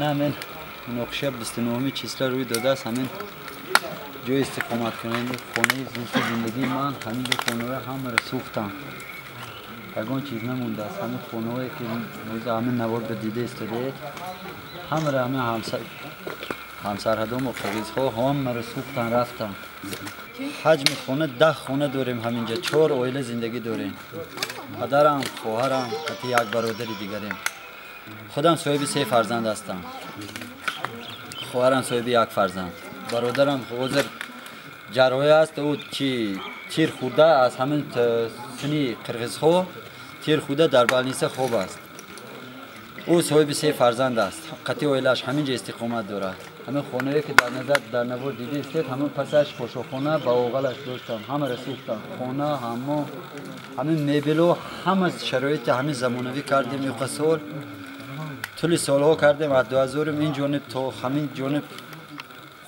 Мана ҳамин муноқиша 29 числа рӯй додааст. Ҳамин ҷои истиқоматкунандаи хонаи зиндагии ман, ҳамин ҷо хонаҳои ҳамаро сӯхтам. Ягон чиз намондааст. Ҳамин хонаҳое ки ҳамин наворда дида истодаед, ҳамаро ҳамин ҳамсарҳадому қирғизҳо ҳамаро сӯхтан рафтан. Ҳаҷми хона 10 хона дорем ҳаминҷа, 4 оила зиндагӣ дорем. Падарам, хоҳарам, ҳатто як бародари дигарем. Худам соҳиби 3 фарзанд ҳастам. Хоҳарам соҳиби 1 фарзанд. Бародарам ҳозир ҷарроҳӣ аст, ӯ чи тир хӯрда аз ҳамин сини қирғизҳо тир хӯрда дар балниса хоб аст. Ӯ соҳиби 3 фарзанд аст. Қатъи оилааш ҳамин ҷо истиқомат дорад. Ҳамин хонае ки дар назар дар навор дидаистед, ҳамин пасаш хошохона ба оғалаш доштам, ҳамаро сӯхтам. Хона, ҳаммом, ҳамин мебело, ҳама шароити ҳамин замонавӣ кардем. Иқа сол тӯли солҳо кардем, аз 2000 ин ҷониб то ҳамин ҷониб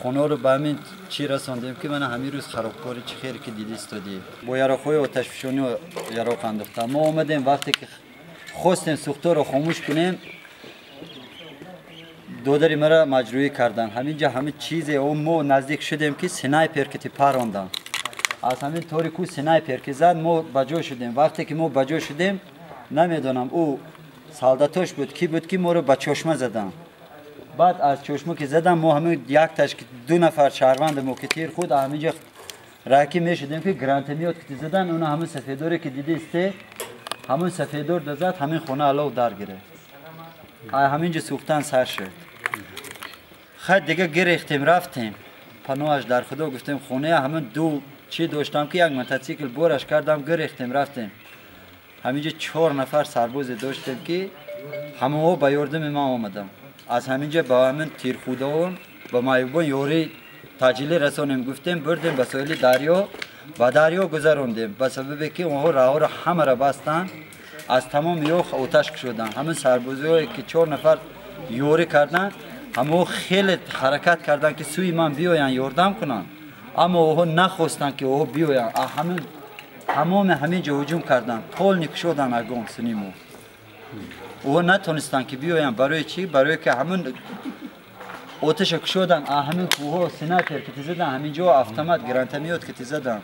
хонаро ба ҳамин чӣ расондем ки мана ҳамин рӯз харобкори чӣ хере ки дида истодем. Бо яроқҳои оташфишонӣ яроқ андохтам. Мо омадем, вақте ки хостем сӯхторро хомӯш кунем, додари маро маҷрӯӣ карданд. Ҳамин ҷа ҳамин чизе мо наздик шудем ки снайпер ки паронданд. Аз ҳамин тори кӯ снайпер ки зад, мо ба ҷо шудем. Вақте ки мо ба ҷо шудем, намедонам ӯ солдатош буд ки буд ки моро ба чошма заданд. Баъд аз чошма ки задам, мо ҳамин якташ 2 нафар шаҳрванди мо ки тир худ ҳамин ҷа раки мешудем ки гранатомёт ки задан, уна ҳамин сафедоре ки дидаисте, ҳамин сафедор дазад, ҳамин хона алов дар гирифт. Ҳамин ҷо сӯхтан сар шуд. Хай дига гирехтем, рафтем. Паноҳаш дар Худо гуфтем. Хонаи ҳамин ду чӣ доштам ки як мотосикл бораш кардам, гирехтем, рафтем. Ҳамин ҷо 4 нафар сарбозе доштем ки ҳамаҳо ба ёрдами ман омаданд. Аз ҳамин ҷо ба ҳамин тирхӯдаон, ба маъюбон ёрии таъҷилӣ расонем гуфтем, бурдем ба соҳили дарё, ба дарё гузарондем. Ба сабабе ки онҳо раҳоро ҳамаро бастанд, аз тамоми ё оташ кушоданд. Ҳамин сарбозиҳое ки 4 нафар ёрӣ карданд, ҳамаҳо хеле ҳаракат карданд ки сӯи ман биёянд, ёрдам кунанд, аммо онҳо нахостанд ки онҳо биёянд. Ҳамин тамоми ҳамин ҷо ҳуҷум карданд, полни кушоданд агон сини мо. Онҳо натонистанд ки биёянд. Барои чӣ? Барое ки ҳамин оташа кушоданд, ҳамин кӯҳҳо снайпер ки тизадан, ҳамин ҷо автомат гранатомёт ки тизадан,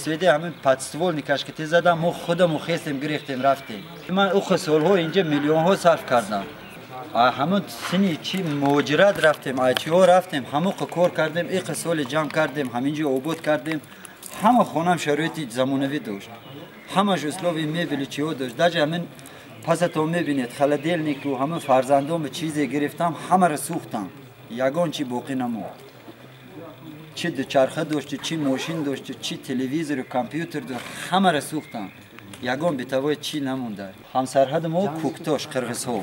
СВД ҳамин подствольникаш ки тизадан, мо худамо хестем, гирехтем, рафтем. Ман уха солҳо инҷа миллионҳо сарф кардам. Ҳамин сини чи муҳоҷират рафтем, айчиҳо рафтем, ҳамоқа кор кардем, иқа соли ҷамъ кардем, ҳамин ҷо обод кардем. Ҳама хонам шароити замонавӣ дошт, ҳамаш услови мебели чиҳо дошт. Даже ҳамин пасатон мебинед, холодильнику ҳамин фарзандом чизе гирифтам, ҳамаро сӯхтам, ягон чи боқӣ намонд. Чи дучарха дошт, чи мошин дошт, чи телевизору компютер дошт, ҳамаро сӯхтам, ягон битавои чӣ намонда. Ҳамсарҳади мо Кӯктош қирғизҳо.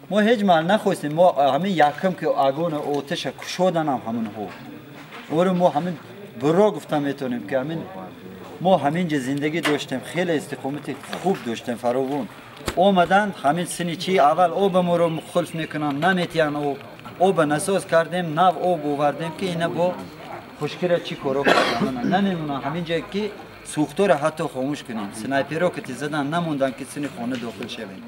Мо ҳеҷ маҳал нахостем, мо ҳамин якум ки агона оташа кушоданам ҳамонҳо. Оро мо ҳамин буро гуфта метавонем ки ҳамин мо ҳамин ҷо зиндагӣ доштем, хеле истиқомати хуб доштем, фаровон. Омаданд ҳамин сини чи аввал оба моро хулф мекунанд, наметиҳанд об. Оба насоз кардем, нав об овардем ки ина бо хушкира чӣ коро карданд. Намемонанд ҳамин ҷое ки сӯхторо ҳатто хомӯш кунем. Снайперо ки тизадан, намонданд ки сини хона дохил шавем.